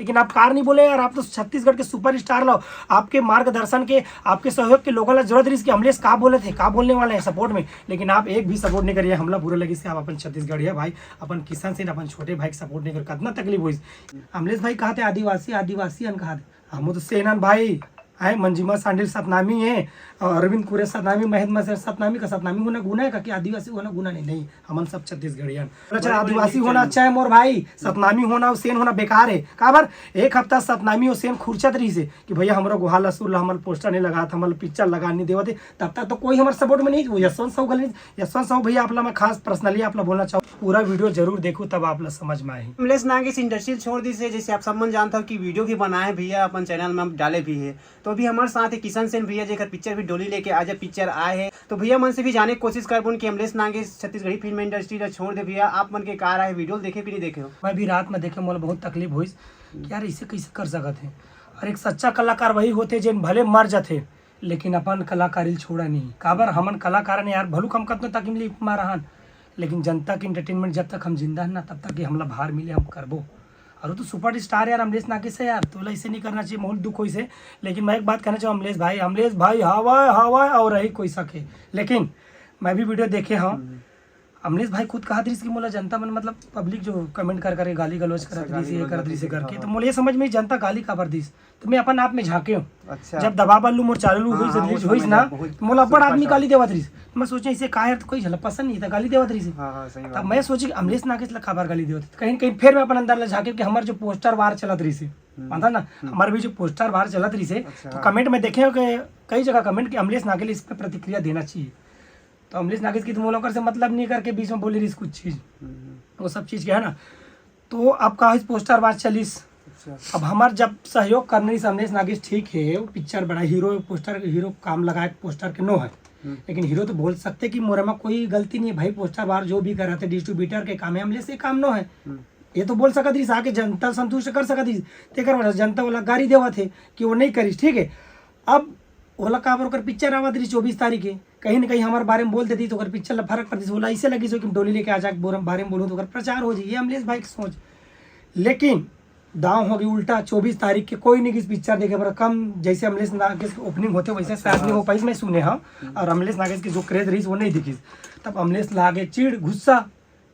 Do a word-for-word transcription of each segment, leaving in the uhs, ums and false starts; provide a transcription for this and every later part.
लेकिन आप कार नहीं बोले यार, आप तो छत्तीसगढ़ के सुपरस्टार लो। आपके मार्गदर्शन के, आपके सहयोग के लोगों ला जरूरत रहिस कि अमलेश का बोले थे, का बोलने वाले हैं सपोर्ट में, लेकिन आप एक भी सपोर्ट नहीं करिए। हमला बुरा लगिस कि आप अपन छत्तीसगढ़िया भाई, अपन किशन सेन, अपन छोटे भाई के सपोर्ट नहीं कर, कितना तकलीफ होइस। अमलेश भाई कहा थे आदिवासी, आदिवासी अन कहा थे, हम तो सेन अन भाई, आए मंजिमा सांडिल सतनामी है, और अरविंद कुरे सतनामी, महेंद्र मसेर सतनामी का सतनामी होना गुना है का कि आदिवासी होना गुना नहीं? नहीं, हमन सब छत्तीसगढ़ियन। अच्छा, आदिवासी होना अच्छा है मोर भाई, सतनामी होना और सेन होना बेकार है। काबर? एक हफ्ता सतनामी और सेन खुरचत रहिस हे कि भैया हमरो गुहाल असुर ला हमर पोस्टर नहीं लगात, हमर पिक्चर लगा नहीं देवत है, तब तक तो कोई हमर सपोर्ट में नहीं। वो यशवंत साहू गले, यशवंत साहू भैया आप ला मैं खास पर्सनली आप ला बोलना चाहूँ, पूरा वीडियो जरूर देखो तब आप ला समझ में आही। अमलेश नागेश इंडस्ट्री छोड़ दिस हे, जैसे आप सब मन जानता हो कि वीडियो भी बनाए भैया, अपन चैनल में डाले भी है। तो अभी हमारे साथ है किशन सेन भैया, जेकर पिक्चर भी डोली लेके आजा पिक्चर आए है। तो भैया मन से भी जाने के कोशिश करबोन कि अमलेश नागेश छत्तीसगढ़ी फिल्म इंडस्ट्री ला छोड़ दे भैया, आप मन के का राय, वीडियो देखे कि नहीं देखे हो? मैं भी रात में देखे, मोला बहुत तकलीफ होइस कि यार इसे कैसे कर सकत है। और एक सच्चा कलाकार वही होते जेन भले मर जाते लेकिन अपन कलाकारी छोड़ा नहीं। काबर हमन कलाकार ने यार भलू कम कतनो तकलीफ में रहन, लेकिन जनता के एंटरटेनमेंट जब तक हम जिंदा हन ना तब तक ये हमला भार मिले हम करबो। और वो तो सुपर स्टार यार अमलेश नागेश है यार, तोला ऐसे नहीं करना चाहिए, बहुत दुख होइस हे। लेकिन मैं एक बात कहना चाहूँ अमलेश भाई, अमलेश भाई हवाए हवाए और रही कोई सके। लेकिन मैं भी वीडियो देखे हूँ, अमलेश भाई खुद कहत रहिस कि मोला जनता मन मतलब पब्लिक जो कमेंट कर करके गाली गलौज करत रहिस, ये करत रहिस करके, तो मोला ये समझ में जनता गाली काबर दिस, तो मैं अपन आप में झांके हूँ। अच्छा। जब दबा बल्लू मोर चालू हुई, रिलीज होइस ना, तो मोला अब्बड़ आदमी गाली देवत रहिस। मैं सोचे इसे का यार, तो कोई झलक पसंद नहीं था, गाली देवत रहिस। हाँ, हाँ, सही बात। तब मैं सोचे कि अमलेश नागेश ला काबर गाली देवत रहिस। कहीं न कहीं फिर मैं अपन अंदर ला झांके कि हमार जो पोस्टर वार चलत रहिस हे, मानता ना, हमारे भी जो पोस्टर वार चलत रहिस हे, तो कमेंट में देखे हो कि कई जगह कमेंट कि अमलेश नागेश इस पे प्रतिक्रिया देना चाहिए। तो अमलेश नागेश की तो मोला ओकर से मतलब नहीं करके बीच में बोली रहिस कुछ चीज, वो सब चीज के है ना। तो अब का होइस, पोस्टर वार चलिस। अच्छा। अब हमार जब सहयोग करने से अमलेश नागेश ठीक है, वो पिक्चर बना, हीरो पोस्टर, हीरो काम लगाए पोस्टर के नो है। लेकिन हीरो तो बोल सकते कि मोरे में कोई गलती नहीं है भाई, पोस्टर वार जो भी कर रहे थे डिस्ट्रीब्यूटर के काम है, अमलेश के काम नो है। ये तो बोल सकत रहिस, आके जनता संतुष्ट कर सकत रहिस, तेकर वजह से जनता वाला गारी देवत है कि वो नहीं करिस, ठीक है। अब ओला काबर ओकर पिक्चर आवत रहिस चौबीस तारीख के, कहीं ना कहीं हमारे बारे में बोल देती तो ओकर पिक्चर ला फर्क पड़ती, ओला ऐसे लगी सो कि डोली लेके आ जाके बोर-, बारे में बोलूँ तो ओकर प्रचार हो जाए, ये अमलेश भाई की सोच। लेकिन दांव हो गई उल्टा, चौबीस तारीख के कोई नहीं किस पिक्चर देखे बर, कम जैसे अमलेश नागेश के ओपनिंग होते वैसे शायद नहीं हो पाइस, मैं सुने हाँ। और अमलेश नागेश के जो क्रेज रहिस वो नहीं दिखिस, तब अमलेश ला आगे चिढ़ गुस्सा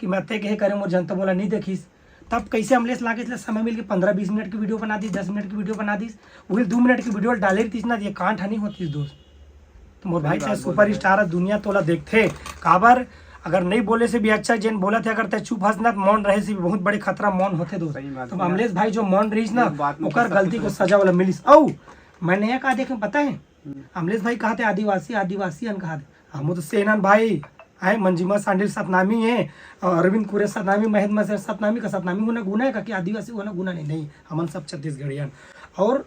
कि मैं ते कहे करे मोर जनता मोला नहीं देखिस। तब कैसे अमलेश नागेश ला समय मिल के पंद्रह बीस मिनट की वीडियो बना दिस, दस मिनट की वीडियो बना दिस, वही दो मिनट की वीडियो डाले रहिस ना, ये कांड नहीं होती दोस्त। तो मोर भाई, चाहे सुपर स्टार है, दुनिया तोला देखथे, काबर अगर नहीं बोले से भी अच्छा, जेन बोलत है अगर ते चुप हस ना, तो मौन रहे से भी बहुत बड़े खतरा मौन होथे दोस्त। सही बात तो है। अमलेश भाई जो मौन रहिस ना, एक बात में ओकर गलती को सजा वाला मिलिस। औ मैं नया का देखे पता है, अमलेश भाई कहा थे आदिवासी, आदिवासी अन कहा थे, हम तो सेन अन भाई, आए मंजिमा सांडिल सतनामी है, और अरविंद कुरे सतनामी, महेंद्र मसेर सतनामी का सतनामी होना गुना है का कि आदिवासी होना गुना नहीं? नहीं, हमन सब छत्तीसगढ़ियन। और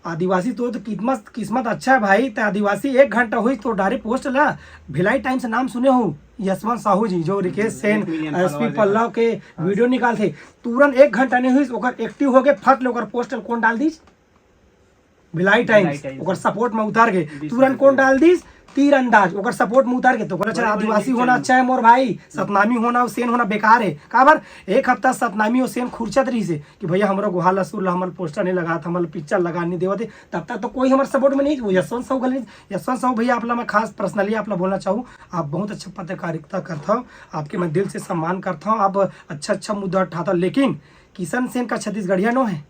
आदिवासी तो, तो किस्मत, किस्मत अच्छा है भाई, तो आदिवासी एक घंटा हुई तो डायरेक्ट पोस्ट ला, भिलाई टाइम्स नाम सुने हो, यशवंत साहू जी जो रिकेश सेन, एसपी पल्लव के वीडियो निकाल थे, तुरंत एक घंटा नहीं हुई ओकर एक्टिव हो गए, फट ले ओकर पोस्ट कौन डाल दीस? भिलाई टाइम्स, ओकर सपोर्ट में उतार के तुरंत कौन डाल दीस? तीरंदाज, ओकर सपोर्ट में उतार के। तो बोला चला आदिवासी होना अच्छा है मोर भाई, सतनामी होना और सेन होना बेकार है। काबर एक हफ्ता सतनामी और सेन खुरचत रहिस हे कि भैया हमरो गुहाल असुर ला हमर पोस्टर नहीं लगात, हमर पिक्चर लगा नहीं देवत है, तब तक तो कोई हमर सपोर्ट में नहीं। वो यशवंत साहू गले, यशवंत साहू भैया आप ला मैं खास पर्सनली आप ला बोलना चाहूँ, आप बहुत अच्छा पत्रकारिता करता हो, आपके मैं दिल से सम्मान करता हूँ, आप अच्छा अच्छा मुद्दा उठाता हो, लेकिन किशन सेन का छत्तीसगढ़िया नो है।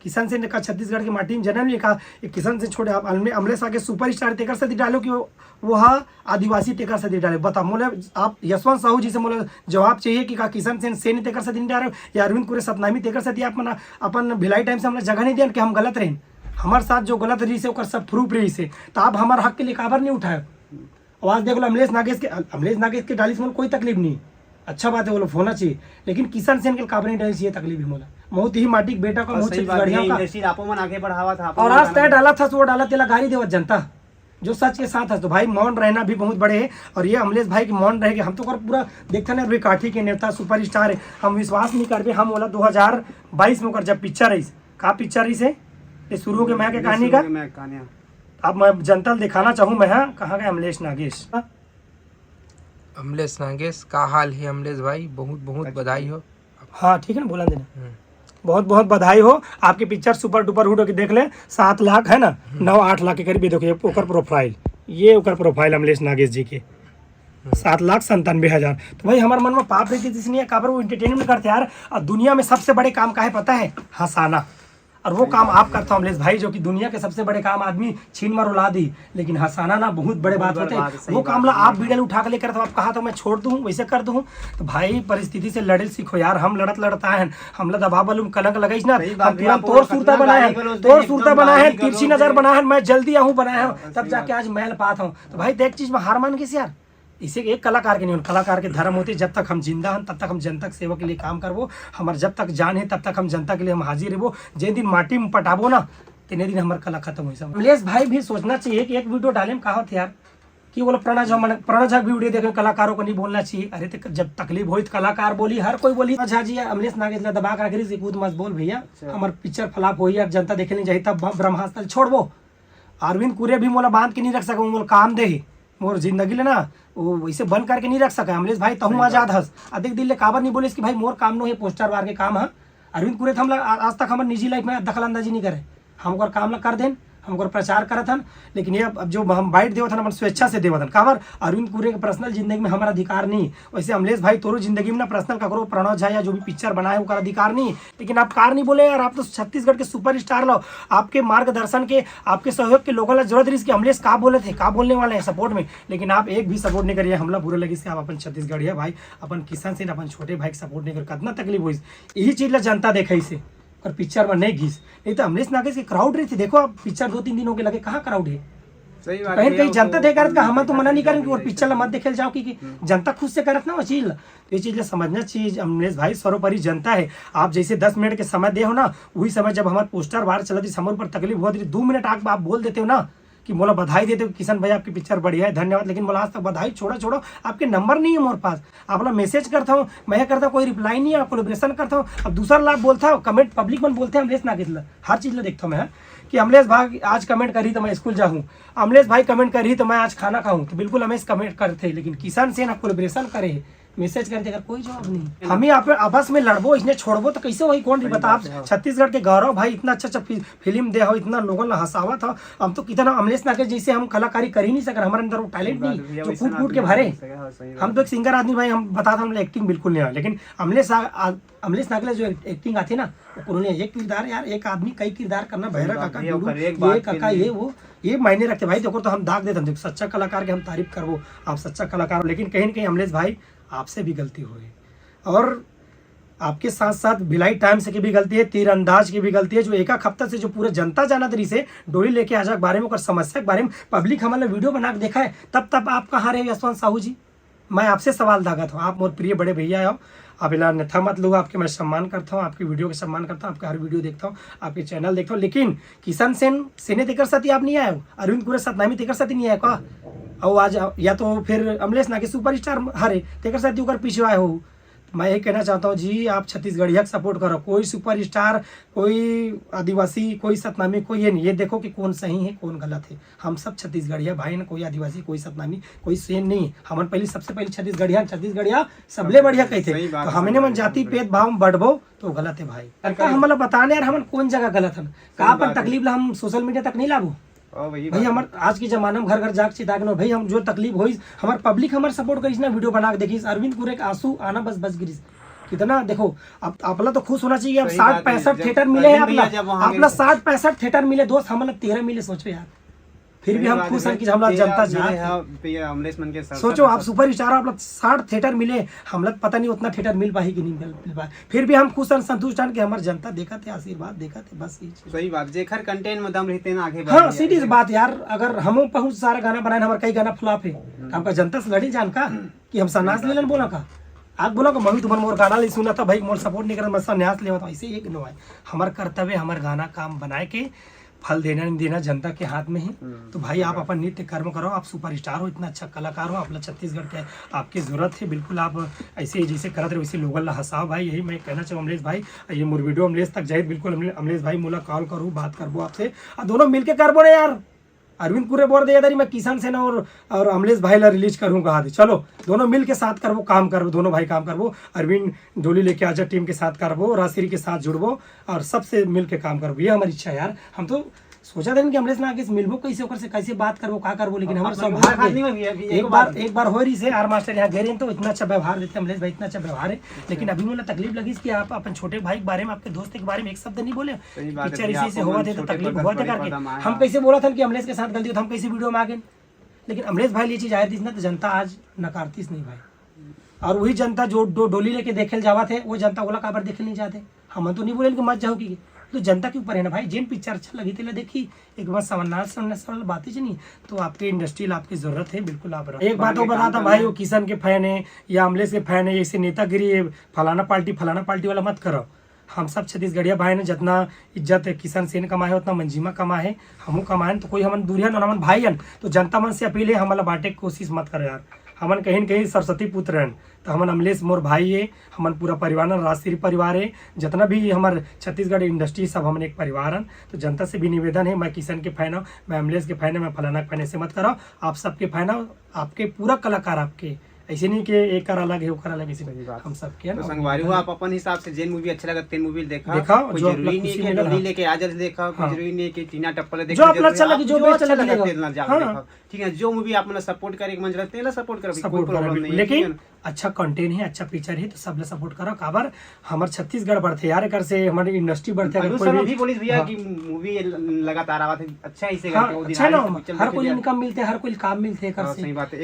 किशन सेन का छत्तीसगढ़ के माटी में जनम लिखा, ये किशन सेन छोड़े, आप अमले-, अमलेश आगे सुपरस्टार तेकर सेती डालो कि वो, वो हा आदिवासी तेकर सेती डाले। बता मोले, आप यशवंत साहू जी से मोला जवाब चाहिए कि का किशन सेन सेन तेकर सेती नहीं डाले या अरविंद कुरे सतनामी तेकर सेती आप मना अपन भिलाई टाइम्स हमला जगह नहीं दिया कि हम गलत रहें। हमारे साथ जो गलत रही से ओकर सब प्रूफ रही से, तो आप हमारे हक के लिए काबर नहीं उठाए? आवाज देख लो अमलेश नागेश के, अमलेश नागेश के डालिस मोला कोई तकलीफ नहीं, अच्छा बात है, वो लोग होना चाहिए, लेकिन किशन सेन के काबर नहीं डालिस ये तकलीफ है मोला। बहुत ही माटी के बेटा का, बहुत सही बात है, छत्तीसगढ़िया का। इंडस्ट्री आपो मन आगे बढ़ावा था, आपो और मन आज गाना तय डाला था, सो डाला तेला गाली देवत जनता, जो सच के साथ है। तो भाई मौन रहना भी बहुत बड़े है, और ये अमलेश भाई के मौन रहेगा, हम तो ओकर पूरा देखते ना, अभी काठी के नेता सुपरस्टार है, हम विश्वास नहीं करबे। हम बोला दो हज़ार बाईस में ओकर जब पिक्चर रही, का पिक्चर रही से ये शुरू के मैं के कहानी का, मैं कहानी अब मैं जनता ल दिखाना चाहूँ मैं, हाँ, कहाँ गए अमलेश नागेश? अमलेश नागेश, का हाल है अमलेश भाई? बहुत बहुत बधाई हो। हाँ, ठीक है ना, बोला देना। हम्म। बहुत बहुत बधाई हो, आपके पिक्चर सुपर डुपर हिट होके देख ले, सात लाख है ना, नौ आठ लाख के करीब। ये देखो, ये ओकर प्रोफाइल, ये ओकर प्रोफाइल अमलेश नागेश जी के, सात लाख संतानवे हजार। तो भाई, हमारे मन में पाप रहिथे, जैसे नहीं है, काबर वो एंटरटेनमेंट करथे यार। और दुनिया में सबसे बड़े काम का है पता है? हंसाना। और वो काम आप करते हो अमलेश भाई, जो कि दुनिया के सबसे बड़े काम आदमी छीन मार उला दी, लेकिन हंसाना ना बहुत बड़े बात होते हैं। वो काम ला आप वीडियो उठा के लेकर तो आप कहा तो मैं छोड़ दूँ, वैसे कर दूँ। तो भाई, परिस्थिति से लड़े सीखो यार। हम लड़त लड़त आए हैं, हमला दबा बलुम कलंक लगाइस ना, हम तुरंत तोर सुरता बनाए हैं, तोर सुरता बनाए हैं, तिरछी नजर बनाए हैं, मैं जल्दी आहूँ बनाए हैं, तब जाके आज महल पात हूँ। तो भाई, देख चीज में हार मान गइस यार। इसे एक कलाकार के नहीं होना, कलाकार के धर्म होथे, जब तक हम जिंदा हन, तब तक हम जनता के सेवा के लिए काम करबो। हमर जब तक जान हे, तब तक हम जनता के लिए हम हाजिर रहबो। जे दिन माटी में पटाबो ना, तेने दिन हमर कला खत्म होइस। अमलेश भाई भी सोचना चाहिए कि एक वीडियो डाले में का होथे यार, कि बोला प्रणव झा मन-, प्रणव झा के भी वीडियो देखे, कलाकारों को नहीं बोलना चाहिए। अरे, तो जब तकलीफ होई तो कलाकार बोली, हर कोई बोली। प्रणव झा जी अमलेश नागेश ला दबा के रख रही थी, कूद मत बोल भैया, हमर पिक्चर फ्लॉप होई यार, जनता देखे नहीं जाही, तब ब्रह्मास्त्र छोड़बो। अरविंद कुरे भी मोला बांध के नहीं रख सके, मोला काम दे ही, मोर जिंदगी ले ना, वो वैसे बंद करके नहीं रख सके। अमलेश भाई, तहूँ आजाद हस। अधिक दिल ले काबर नहीं बोलिस कि भाई, मोर काम नो हे, पोस्टर वार के काम ह। अरविंद कुरे तो हमला आ-, आज तक हमर निजी लाइफ में दखल अंदाजी नहीं करे। हम ओकर काम ला कर देन, हम ओकर प्रचार करत हन, लेकिन ये अब जो हम बाइट देवत हन, अपन स्वेच्छा से देवत हन। काबर? अरविंद कुरे के पर्सनल जिंदगी में हमारा अधिकार नहीं। वैसे अमलेश भाई, तोरो जिंदगी में ना पर्सनल ककरो प्रणव झा या जो भी पिक्चर बनाए, ओकर अधिकार नहीं। लेकिन आप कार नहीं बोले यार, आप तो छत्तीसगढ़ के सुपरस्टार लो। आपके मार्गदर्शन के, आपके सहयोग के लोगों ला जरूरत रही कि अमलेश का बोले थे, का बोलने वाले हैं सपोर्ट में, लेकिन आप एक भी सपोर्ट नहीं करिए। हमला बुरा लगिस कि आप अपन छत्तीसगढ़िया भाई, अपन किशन सेन, अपन छोटे भाई के सपोर्ट नहीं कर, कितना तकलीफ होइस। यही चीज ला जनता देखइस हे, पर पिक्चर में नहीं घिस। नहीं तो अमलेश नागेश के क्राउड रही थी। देखो, आप पिक्चर दो तीन दिन हो गए लगे, कहाँ क्राउड है? सही बात कहीं है, कहीं वो जनता तो देख रहा था, हम तो मना नहीं करेंगे, वो पिक्चर ला मत देखे जाओ, क्योंकि जनता खुद से करत ना वो चीज। तो ये चीज ला समझना चाहिए अमलेश भाई, सर्वोपरि जनता है। आप जैसे दस मिनट के समय दे हो ना, वही समय जब हमारे पोस्टर बाहर चलत रही, हमर ऊपर तकलीफ होत रही, दो मिनट आके आप बोल देते हो ना कि मोला बधाई देते हो, "किशन भाई, आपकी पिक्चर बढ़िया है, धन्यवाद," लेकिन मोला आज तक बधाई छोड़ा, छोड़ो, आपके नंबर नहीं है मोर पास। आप ला मैसेज करता हूँ, मैं करता हूँ, कोई रिप्लाई नहीं है, कोलेब्रेशन करता हूँ। अब दूसरा लाभ बोलता हूँ, कमेंट पब्लिक मन बोलते हैं अमलेश नागेश ला, हर चीज ला देखता हूँ मैं, हाँ, कि अमलेश भाई आज कमेंट करी तो मैं स्कूल जाऊँ, अमलेश भाई कमेंट करी तो मैं आज खाना खाऊँ, तो बिल्कुल अमलेश कमेंट करते हैं, लेकिन किशन सेन कोलेब्रेशन करे, मैसेज करते, अगर कोई जवाब नहीं। हम ही आप, आपस में लड़बो, इसने छोड़बो तो कैसे होही, कौन रही? बता आप। छत्तीसगढ़ के गौरव भाई, इतना अच्छा अच्छा फि-, फिल्म दे हो, इतना लोगन ला हंसावत हो। हम तो कितना अमलेश नागेश जैसे हम कलाकारी कर ही नहीं सके, हमारे अंदर वो टैलेंट नहीं जो कूट कूट के भरे। हम तो एक सिंगर आदमी भाई, हम बता, हम एक्टिंग बिल्कुल नहीं आवे, लेकिन अमलेश आ-, आ-, अमलेश नागेश जो एक्टिंग आती है ना, वो कोनो नहीं। ये किरदार यार, एक आदमी कई किरदार करना, भैरा काका, ये काका, ये वो, ये मायने रखते भाई। देखो, तो हम दाग देते हैं, देखो, सच्चा कलाकार के हम तारीफ करबो, आप सच्चा कलाकार हो, लेकिन कहीं ना कहीं अमलेश भाई, आपसे भी गलती होए। और आपके साथ साथ भिलाई टाइम्स की भी गलती है, तीरंदाज की भी गलती है, जो एक आध हफ्ता से जो पूरा जनता जानत रही से डोली लेके आजा के बारे में, ओकर समस्या के बारे में पब्लिक हमन ला वीडियो बना के देखा है, तब तब आप कहाँ रहे यशवंत साहू जी? मैं आपसे सवाल दागत हूँ, आप मोर प्रिय बड़े भैया हो, आप एला अन्यथा मत लो, आपके मैं सम्मान करता हूँ, आपके वीडियो के सम्मान करता हूँ, आपके हर वीडियो देखता हूँ, आपके चैनल देखता हूँ, लेकिन किशन सेन सेने तेकर साथी आप नहीं आए हो, अरविंद कुरे सतनामी तेकर साथी नहीं आए का? और आज या तो फिर अमलेश नागेश सुपरस्टार हरे, तेकर साथी ओकर पीछे आए हो। मैं ये कहना चाहता हूँ जी, आप छत्तीसगढ़िया के सपोर्ट करो, कोई सुपरस्टार, कोई आदिवासी, कोई सतनामी, कोई ये नहीं। ये देखो कि कौन सही है, कौन गलत है। हम सब छत्तीसगढ़िया भाई हैं, कोई आदिवासी, कोई सतनामी, कोई सेन नहीं। हमन पहले, सबसे पहले छत्तीसगढ़िया, छत्तीसगढ़िया सबले बढ़िया कहते। तो हमने मन जाति भेदभाव में बढ़बो तो गलत है भाई। अरे का हमन ला बताने यार, हमन कौन जगह गलत हन? का अपन तकलीफ ला हम सोशल मीडिया तक नहीं लाबो? भाई, हमर आज के जमाना में घर घर जाके चिता के नो भाई, हम जो तकलीफ होइस, हमर पब्लिक हमर सपोर्ट करिस ना, वीडियो बना के देखिस, अरविंद कुरे के आंसू आना बस बच गिरिस। कितना देखो, अब आपला तो खुश होना चाहिए। अब साठ पैंसठ थिएटर मिले हैं आपला, आपला साठ पैंसठ थिएटर मिले दोस्त, हमला तेरह मिले, सोचो यार। फिर भी हम खुश हैं कि हमला जनता जात है। सोचो, आप सुपरस्टार, आपला साठ थिएटर मिले, हमला पता नहीं उतना थिएटर मिल पाही कि नहीं मिल, मिल पाए, फिर भी हम खुश हैं, संतुष्ट हैं कि हमर जनता देखत है, आशीर्वाद देखत है, बस ये चीज। सही बात, जेखर कंटेंट में दम रहते ना आगे हाँ, बढ़े। सीधी सी बात यार, अगर हम बहुत सारा गाना बनाए, हमारे कई गाना फ्लॉप है, आपका जनता से लड़ी जान का कि हम संन्यास ले लेन बोला का? आप बोला का, मैं तुमन मोर गाना ले सुना था भाई, मोर सपोर्ट नहीं करत, मैं संन्यास लेवत हूँ, ऐसे एक नो है। हमार कर्तव्य, हमार गाना काम बनाए के फल देना नहीं देना जनता के हाथ में है। तो भाई, आप अपन नित्य कर्म करो, आप सुपरस्टार हो, इतना अच्छा कलाकार हो, आप लोग छत्तीसगढ़ के, आपके जरूरत है, बिल्कुल आप ऐसे जैसे करत रहे वैसे लोगन ला हंसाओ भाई, यही मैं कहना चाहूँ अमलेश भाई। ये मोर वीडियो अमलेश तक जाए, बिल्कुल अमले-, अमलेश भाई मोला कॉल करो, बात करबो आपसे, और दोनों मिलके करबो ना यार। अरविंद पुरी बोल दे यार, मैं किशन सेना और, और अमलेश भाई ला रिलीज करूँ कहा दे। चलो, दोनों मिल के साथ करबो, काम करबो, दोनों भाई काम करबो। अरविंद डोली लेके आजा टीम के साथ करबो, राजश्री के साथ जुड़बो और सबसे मिल के काम करबो। ये हमारी इच्छा है यार। हम तो सोचा था कि अमलेश नागेश मिलबो कैसे, ओकर से कैसे बात करबो, का करबो, लेकिन हमारे सब भाग गए। एक बार, एक बार हो रही से आर मास्टर यहाँ गए रहे तो इतना अच्छा व्यवहार देते अमलेश भाई, इतना अच्छा व्यवहार है। लेकिन अभी मुझे तकलीफ लगी कि आप अपन छोटे भाई के बारे में, आपके दोस्त के बारे में एक शब्द नहीं बोले। पिक्चर इसी से हुआ थे तो तकलीफ हुआ था करके हम कैसे बोला था कि अमलेश के साथ गलती हो तो हम कैसे वीडियो में आ गए। लेकिन अमलेश भाई ये चीज आ रही थी ना, तो जनता आज नकारतीस नहीं भाई। और वही जनता जो डो-, डोली लेके देखे जावा थे, वो जनता ओला काबर देखे नहीं जाते। हम तो नहीं बोले कि मत जाओ की, तो जनता के ऊपर है ना भाई। जेन पिक्चर अच्छा लगी तेला देखी, एक बार समन्नाथ समन्नाथ वाला बात ही नहीं। तो आपके इंडस्ट्री ला आपकी जरूरत है, बिल्कुल आप रहो। एक बात और बता था भाई, वो किशन के फैन है या अमलेश के फैन है, ऐसे नेतागिरी, ये फलाना पार्टी फलाना पार्टी वाला मत करो। हम सब छत्तीसगढ़िया भाई ने जितना इज्जत है किशन सेन कमाए है, उतना मंजिमा कमाए है, हमू कमाए हैं, तो कोई हमन दूरिया न, हमन भाई हन। तो जनता मन से अपील है, हमन ला बांटे के कोशिश मत करो यार। हमन कहीं न कहीं सरस्वती पुत्र हन, तो हमन अमलेश मोर भाई है, हमन पूरा परिवार न राजश्री परिवार है, जितना भी हमार छत्तीसगढ़ इंडस्ट्री सब हमन एक परिवार हन। तो जनता से भी निवेदन है, मैं किशन के फैन हूँ, मैं अमलेश के फैन है, मैं फलाना के फैन, ऐसे मत करो। आप सबके फैन हूँ, आपके पूरा कलाकार आपके, ऐसे नहीं कि एकर अलग है ओकर अलग, ऐसे नहीं। हम सबके है तो ना। संगवारी हो, आप अपन हिसाब से जेन मूवी अच्छा लगा तेन मूवी देखा। देखा, कोई जरूरी नहीं कि डोली लेके आजा देखा, कोई जरूरी नहीं कि टीना टप्पल देखा, जो अपना अच्छा लगे, जो भी अच्छा लगे, तेला जाओ देखा। ठीक है, जो मूवी आप मन सपोर्ट करे के मन चला तेला सपोर्ट करो, कोई प्रॉब्लम नहीं है। लेकिन अच्छा कंटेंट है, अच्छा पिक्चर है, तो सब ला सपोर्ट करो। काबर हमर छत्तीसगढ़ बढ़थे यार, एकर से हमर इंडस्ट्री बढ़थे। अगर कोई भी बोलिस भैया कि मूवी लगातार आवत है, अच्छा ही से करके वो दिन अच्छा ना, हर कोई इनकम मिलथे, हर कोई काम मिलथे एकर से। सही बात है।